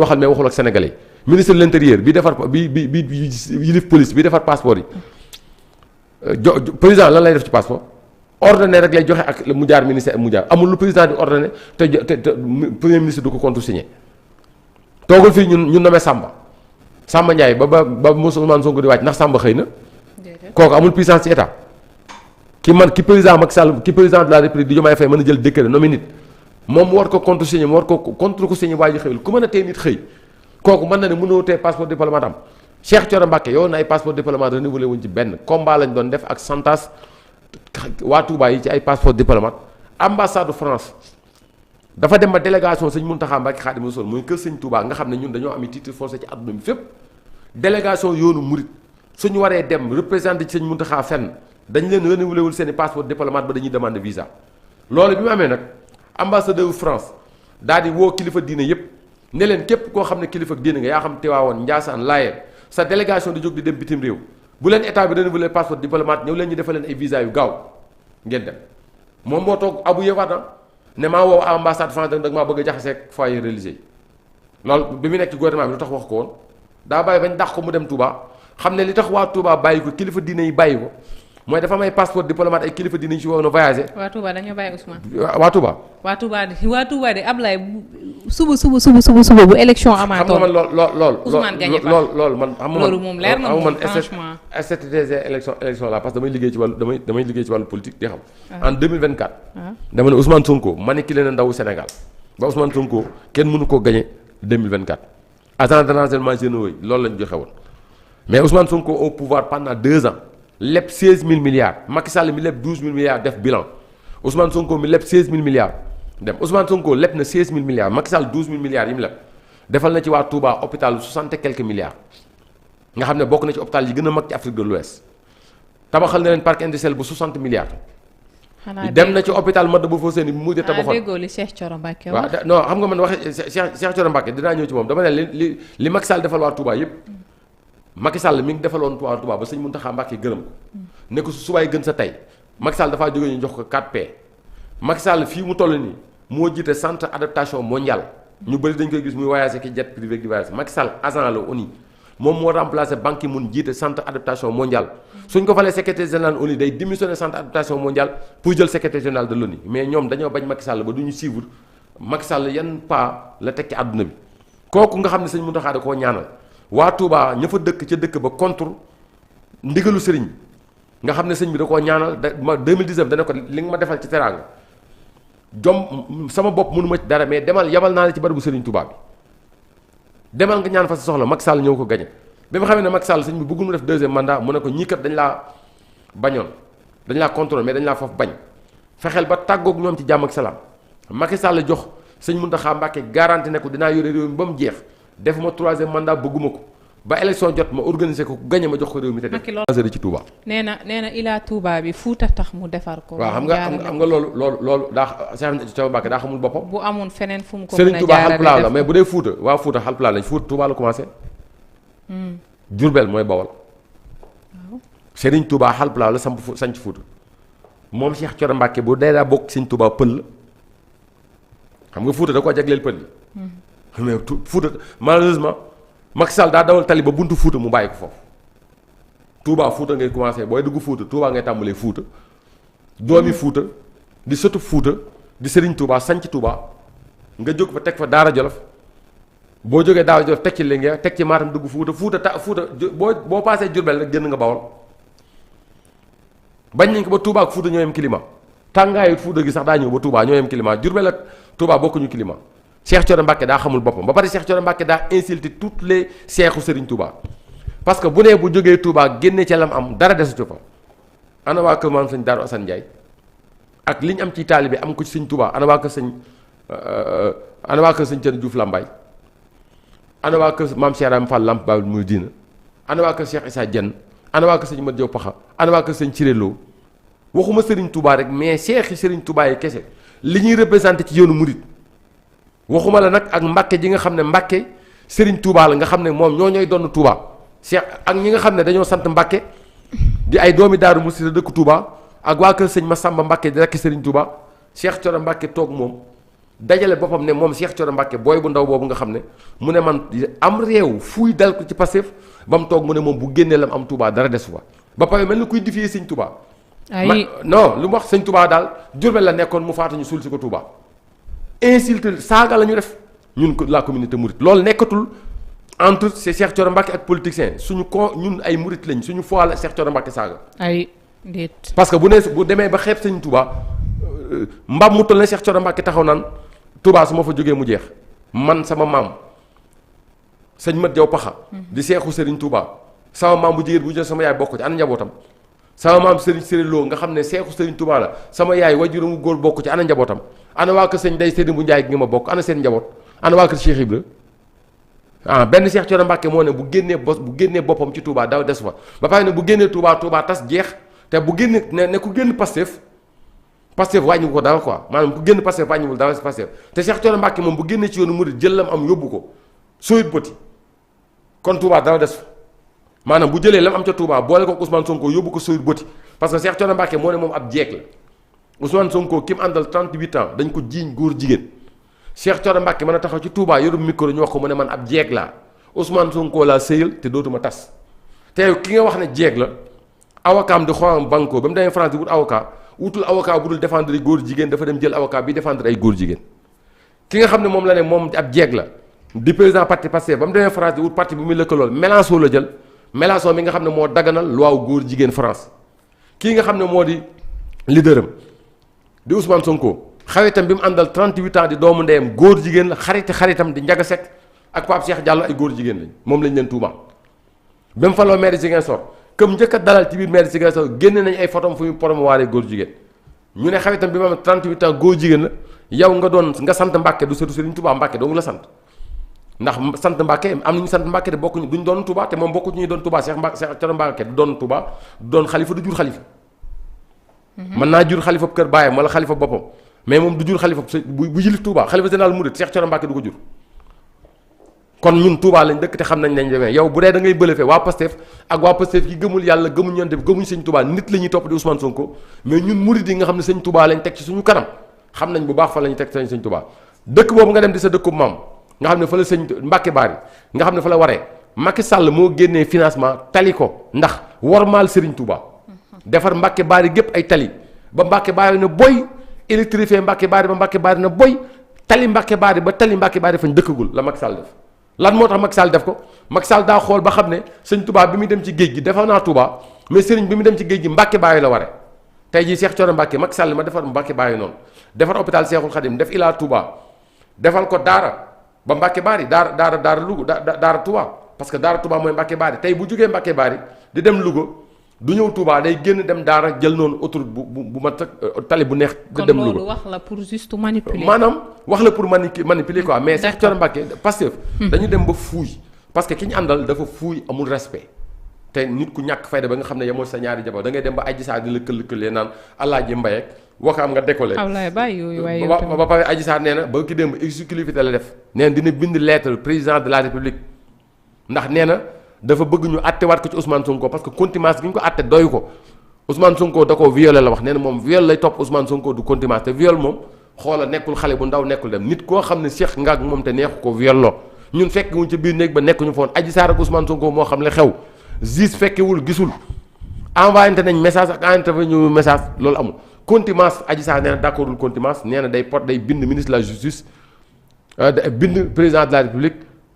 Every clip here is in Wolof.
waxal mais waxul ak sénégalais ministre de l'intérieur bi defar bi yilif police bi defar passeport yi président lan lay def ci passeport ordonné rek lay joxe ak mu jaar ministère mu jaar amul lu président di ordonné te premier ministre du ko contresigné toogul fii ñun nommé Samba Ndiaye ba Ousmane Sonko di wàcc ndax Samba xëy na kooku amul puissance ci état ki président Macky Sall ki président de la République di Diomaye Faye mën a jël décret nommé nit moom mu war ko contresigné mu war ko contre ko signé waa ji xëyul ku mën a tey nit xëy kooku mën na ne mënoo tee passeport diplomate am Cheikh Thioro Mbacké yow na ay passeport diplomate renouvelé wuñ ci benn combat lañ doon def ak santas waa Touba yi ci ay passeport diplomate ambassade de France dafa dem ba délégation sëñ Mountakha Mbacké Khadimou Rassoul muy kër sëñ Touba nga xam ne ñun dañoo am titre foncier ci àdduna bi fépp délégation yoonu murit suñu waree dem représenté ci sëñ Mountakha fenn dañ leen renouvelé wul seen i passeport diplomate ba dañuy demander visa loolu bi mu amee nag ambassadeur France daal di woo kilifa diine yépp ne leen képp koo xam ne kilifa diine nga yaa xam Tiwaawoon Njaasaan Laayeen sa délégation di jóg di dem bitim réew bu leen état bi renouvelé passeport diplomate ñëw leen ñu defal leen ay visa yu gaaw ngeen dem moom moo toog abu yewaat ne maa woo ambassade France da maa bëgg a jaxaseeg foyer religieux yi loolu bi mu nekk ci gouvernement bi lu tax wax ko woon daa bàyyi bañ dàq ko mu dem Touba xam ne li tax waa Touba bàyyi ko kilifa diine yi bàyyi ko mooy dafa may passeport diplomate ay kilifa diine yi ci woon a voyagé. waa Touba dañoo bàyyi Ousmane. waa Touba. waa Touba de Ablaye suba bu élection amaatoon. xam nga man lool Ousmane gagné fa loolu man. xam nga man loolu moom leer na moom franchement. STTG élection la parce que damay liggéey ci wàllu politique di xam. en 2024. dama ne Ousmane Sonko manipulé na ndawu Sénégal ba Ousmane Sonko kenn mënu koo gagné 2024. agent de renseignement généraux yi loolu lañ joxe woon mais Ousmane Sonko au pouvoir pendant 2 ans. leb 16000 milliards Macky Sall mi leb 12000 milliards def bilan Ousmane Sonko mi leb 16000 milliards dem Ousmane Sonko leb na 16000 milliards Macky Sall 12000 milliards yi mu leb defal na ci waa Touba hôpital 60 et quelques milliards nga xam ne bokk na ci hôpital yi gën a mag ci Afrique de l'Ouest tabaxal na leen parc industriel bu 60 milliards. dem na ci hôpital Matlaboul Fawzeyni bi mu de tabaxoon déggoo li Cheikh Thioro Mbacké wax. waaw non xam nga man waxe Cheikh Thioro Mbacké dinaa ñëw ci moom dama ne li Macky Sall defal waa Touba yëpp. Macky Sall mi ngi defaloon waa Touba ba sëñ Mountakha Mbacké gërëm ko ne ko su subaay gën sa tey Macky Sall dafaa jógee ñu jox ko 4P Macky Sall fii mu toll nii moo jiite centre adaptation mondiale ñu bëri dañ koy gis muy voyagé ki jet privé di voyagé Macky Sall agent la ONU moom moo remplacé Ban Ki-moon jiite centre adaptation mondiale suñ ko falee secrétaire général ONU day démissionné centre adaptation mondiale pour jël secrétaire général de l'ONU mais ñoom dañoo bañ Macky Sall ba du ñu suivre Macky Sall yan pas la teg ci àdduna bi kooku nga xam ne sëñ Mountakha da koo ñaanal waa Touba ña fa dëkk ca dëkk ba contre ndigalu sëriñ nga xam ne sëñ bi da koo ñaanal ma 2019 dana ko li nga ma defal ci teraanga sama bopp mënu ma ci dara mais demal yabal naa la ci barabu sëriñ Touba bi demal nga ñaan fa sa soxla Macky Sall ñëw ko gañe bi ma xamee ne Macky Sall sëñ bi bëggul mu def 2e mandat mu ne ko ñii kat dañ laa bañoon dañ laa contrôler mais dañ laa foofu bañ fexeel ba tàggoog ñoom ci jàmm ak salaam Macky Sall jox sëñ Mountakha Mbacké garanti ne ko dinaa yore réew mi ba mu jeex defuma 3e mandat bëgguma ko ba élection jot ma organiser ko ku gañe ma jox ko réew mi te def ci Touba. nee na Ila Touba bi Fuuta tax mu defar ko. waaw xam nga loolu daa Cheikh Thioro Mbacké daa xamul boppam. bu amoon feneen fu mu ko Serigne Touba Halpulaar la mais bu dee Fuuta waa Fuuta Halpulaar lañ Fuuta Touba la commencé. Diourbel mooy Bawol. waaw Serigne Touba Halpulaar la sanc Fuuta moom Cheikh Thioro Mbacké bu dee daa bokk Serigne Touba pël la xam nga Fuuta da koo jagleel pël yi. mais Fuuta malheureusement Macky Sall daa dawal tali ba buntu Fuuta mu bàyyi ko foofu Touba Fuuta ngay commencé booy dugg Fuuta Touba ngay tàmbalee Fuuta doomi Fuuta di sëtu Fuuta di Serigne Touba sanc Touba nga jóg fa teg fa Daara Jolof boo jógee Daara Jolof teg ci Linguère teg ci Matam dugg Fuuta Fuuta boo paasee Diourbel rek génn nga Bawol bañ nañ ko ba Touba ak Fuuta ñoo yem climat tàngaayu Fuuta gi sax daa ñëw ba Touba ñoo yem climat Diourbel ak Touba bokkuñu climat Cheikh Thioro Mbacké daa xamul boppam ba pare Cheikh Thioro Mbacké daa insulté toutes les seexu Serigne Touba parce que bu nee bu jógee Touba génne ca lam am dara desatu fa ana waa kër maam sëñ Daaru Assane Ndiaye ak li ñu am ci taalibe am ko ci sëñ Touba ana waa kër sëñ Thierno Diouf Lambaye ana waa kër maam Cheikh Ibrahima Fall Lamp Baabul Mouridina ana waa kër Cheikh Issa Diène ana waa kër sëñ Mat Diop Paxa ana waa kër sëñ Cirelo waxuma Serigne Touba rek mais seexi Serigne Touba yi kese li ñuy représenté ci yoonu murid waxuma la nag ak Mbàkke ji nga xam ne Mbàkke Serigne Touba la nga xam ne moom ñooy donn Touba Cheikh ak ñi nga xam ne dañoo sant Mbàkke di ay doomi Daaru Musti dëkk Touba ak waa kër sëñ Massamba Mbàkke di rekk Serigne Touba Cheikh Thioro Mbacké toog moom dajale boppam ne moom Cheikh Thioro Mbacké booy bu ndaw boobu nga xam ne mu ne man am réew fuuy dal ko ci Pastef ba mu toog mu ne moom bu génnee lam am Touba dara des fa ba pare mel ni kuy diffier sëñ Touba. Non lu mu wax sëñ Touba daal Jurbel la nekkoon mu faatu ñu suul si ko Touba. insulte saaga la ñu def ñun la communauté mouride loolu nekkatul entre Cheikh Thioro Mbacké ak politicien suñu ñun ay mouride lañ suñu foi la Cheikh Thioro Mbacké saaga. déet. parce que bu demee ba xeeb sëñ Touba mbaam mu toll ne Cheikh Thioro Mbacké taxaw naan Touba su ma fa jógee mu jeex man sama maam sëñ Mat Jaw Paxa di seexu Serigne Touba sama maam bu jigéen bu jël sama yaay bokk ci ana njabootam sama maam Serigne Serigne Lo nga xam ne seexu Serigne Touba la sama yaay wajuram mu góor bokk ci ana njabootam ana waa kër sëñ Day Serigne bu Njaay gi ma bokk ana seen njaboot ana waa kër Cheikh Ibra benn Cheikh Thioro Mbacké moo ne bu génnee boppam ci Touba daw des fa ba pare ne bu génnee Touba tas jeex te bu génne ne ku génn Pastef wàññiwu ko dara quoi maanaam ku génn Pastef wàññiwul dara si Pastef te Cheikh Thioro Mbacké moom bu génnee ci yoonu murid jël lam am yóbbu ko sooyut bëti kon Touba dara des fa maanaam bu jëlee lam am ca Touba boole ko Ousmane Sonko yóbbu ko sooyut bëti parce que Cheikh Thioro Mbacké moo ne moom ab jeeg la Ousmane Sonko ki mu àndal 38 ans dañ ko jiiñ góor jigéen Cheikh Thioro Mbacké mën a taxaw ci Touba yorum micro ñu wax ko mu ne man ab jeeg laa Ousmane Sonko laa sëyal te dootuma tas te ki nga wax ne jeeg la avocat am di xoolal banco ba mu demee France di wut avocat wutul avocat bu dul défendre góor jigéen dafa dem jël avocat bi défendre ay góor jigéen ki nga xam ne moom la ne moom ab jeeg la di président parti Pastef ba mu demee France di wut parti bu muy lëkkalool Mélenchon la jël Mélenchon mi nga xam ne moo daganal loi góor jigéen France kii nga xam ne moo di leaderam di Ousmane Sonko xaritam bi mu àndal 38 ans di doomu ndeyam góor jigéen la xaritam di Ndiaga Seck ak Pape Cheikh Diallo ay góor jigéen lañ moom lañ leen tuumaal ba mu faloo maire Ziguinchor comme njëkk a dalal ci biir maire Ziguinchor génne nañ ay photos fu muy promouvoir góor jigéen ñu ne xaritam bi ma am 38 ans góor jigéen la yow nga sant Mbàkke du sëtu Sëriñ Touba Mbàkke dong la sant ndax sant Mbàkke am nañu sant Mbàkke de bokkuñu duñ doon Touba te moom bokku ci ñuy doon Touba Cheikh Thioro Mbacké du doon Touba du doon xalifa du jur xalifa mën naa jur xalifa kër baayam wala xalifa boppam mais moom du jur xalifa bu yilif Touba xalifa général Mouride Cheikh Thioro Mbacké du ko jur kon ñun Touba lañ dëkk te xam nañ lañ demee yow bu dee da ngay bëlëfee waa Pastef ak waa Pastef yi gëmul yàlla gëmuñ yonent bi gëmuñ sëñ Touba nit la ñuy topp di Ousmane Sonko mais ñun murid yi nga xam ne sëñ Touba lañ teg ci suñu kanam xam nañ bu baax fa la ñu teg sëñ Touba dëkk boobu nga dem di sa dëkkub maam nga xam ne fa la sëñ Mbàkke Baari nga xam ne fa la waree Macky Sall moo génnee financement tali ko ndax wormaal Serigne Touba defar Mbàkke Baari gépp ay tali ba Mbàkke Baari na boy électrifié Mbàkke Baari ba Mbàkke Baari na boy tali Mbàkke Baari ba tali Mbàkke Baari fañ dëkkagul la Macky Sall def lan moo tax Macky Sall def ko Macky Sall daa xool ba xam ne sëñ Touba bi muy dem ci géej gi defar naa Touba mais sëriñ bi mu dem ci géej gi Mbàkke Baari la ware tey jii Cheikh Thioro Mbacké Macky Sall ma defar Mbàkke Baari noonu defar hôpital Cheikhoul Khadim def Ila Touba defal ko daara ba Mbàkke Baari daara Louga daara Touba parce que daara Touba mooy Mbàkke Baari tey bu jógee Mbàkke Baari di dem Louga du ñëw Touba day génn dem daara jël noonu autoroute bu mat tali bu neex. di dem Louga kon loolu wax la pour juste manipuler. maanaam wax la pour manipuler quoi mais Cheikh Thioro Mbacké Pastef dañu dem ba fuuy parce que ki ñu àndal dafa fuuy amul respect te nit ku ñàkk fayda ba nga xam ne yemoo sa ñaari jabar da ngay dem ba Adji Sarr di la këll-këllee naan Alaaji Mbaye ak Wakaam nga décollé. Ablaye bàyyi yooyu waaye ba pare Adji Sarr nee na ba ki dem exclusivité la def nee na dina bind lettre président de la République ndax nee na dafa bëgg ñu attewaat ko ci Ousmane Sonko parce que contumace gi ñu ko atte doyu ko Ousmane Sonko da koo violé la wax nee na moom viol lay topp Ousmane Sonko du contumace te viol moom xoola nekkul xale bu ndaw nekkul dem nit koo xam ne Cheikh nga ak moom te neexu ko violoo ñun fekk wuñ ca biir néeg ba nekkuñu foon Adji Sarr ak Ousmane Sonko moo xam le xew gis fekkewul gisul envoyé nañ message ak envoyé ñu message loolu amul contumace Adji Sarr nee na d'accordul contumace nee na day bind ministre de la justice bind président de la République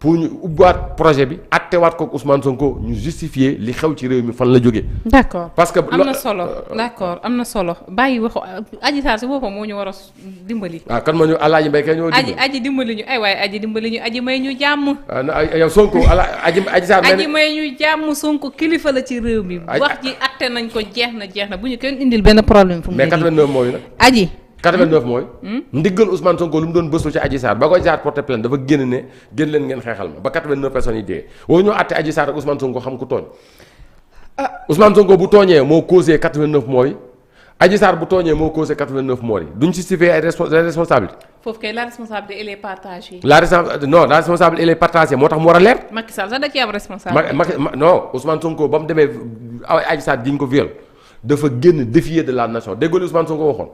pour ñu ubbaat projet bi attewaat ko Ousmane Sonko ñu justifier li xew ci réew mi fan la jógee. d'accord parce que am na solo d'accord am na solo bàyyi waxu Adji Sarr si boppam moo ñu war a dimbali. ah kan moo ñu Alaaji Mbay kay ñoo dimbali. aji dimbali ñu ay waaye aji dimbali ñu aji may ñu jàmm. yow Sonko Adji Sarr aji may ñu jàmm Sonko kilifa la ci réew mi. wax ji atte nañ ko jeex na bu ñu kenn indil benn problème. fu mu ne nii mais 89 mooy nag. aji. 89 mooy. ndiggal Ousmane Sonko lu mu doon bëslu ci Adji Sarr ba koy jaar porter plainte dafa génn ne génn leen ngeen xeexal ma ba 89 personnes yi dee woo ñoo àtte Adji Sarr ak Ousmane Sonko xam ku tooñ. Ousmane Sonko bu tooñee moo causé 89 mooy Adji Sarr bu tooñee moo causé 89 mooy duñ justifier ay responsabilité. foofu kay la responsabilité elle est partagée. la responsabilité elle est partagée moo tax mu war a leer. Macky Sall sax da ciy am responsabilité. non Ousmane Sonko ba mu demee Adji Sarr diñ ko viol dafa génn défier de la nation déggoo li Ousmane Sonko waxoon.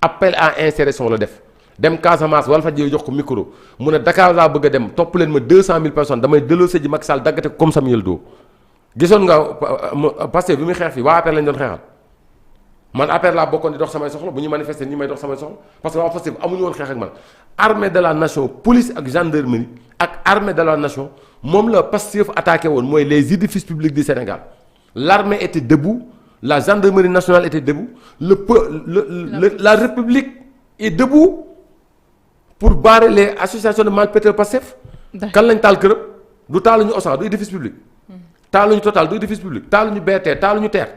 appel à insurrection la def dem Casamance Walfadjri jox ko micro mu ne Dakar laa bëgg a dem topp leen ma 200 000 personnes damay delloo ji Macky Sall daggate ko comme Samuel Doe gisoon nga Pastef bi muy xeex fii waa APR lañ doon xeexal man APR laa bokkoon di dox samay soxla bu ñu manifester ñi may dox samay soxla parce que waa Pastef amuñu woon xeex ak man armée de la nation police ak gendarmerie ak armée de la nation moom la Pastef attaqué woon mooy les édifices publics du Sénégal l'armée était debout la gendarmerie nationale était debout la République est debout pour barrer les associations de malfaiteurs Pastef kan lañ taal këram du taaluñu Auchan du édifice public taaluñu Total du édifice public taaluñu BRT taaluñu TER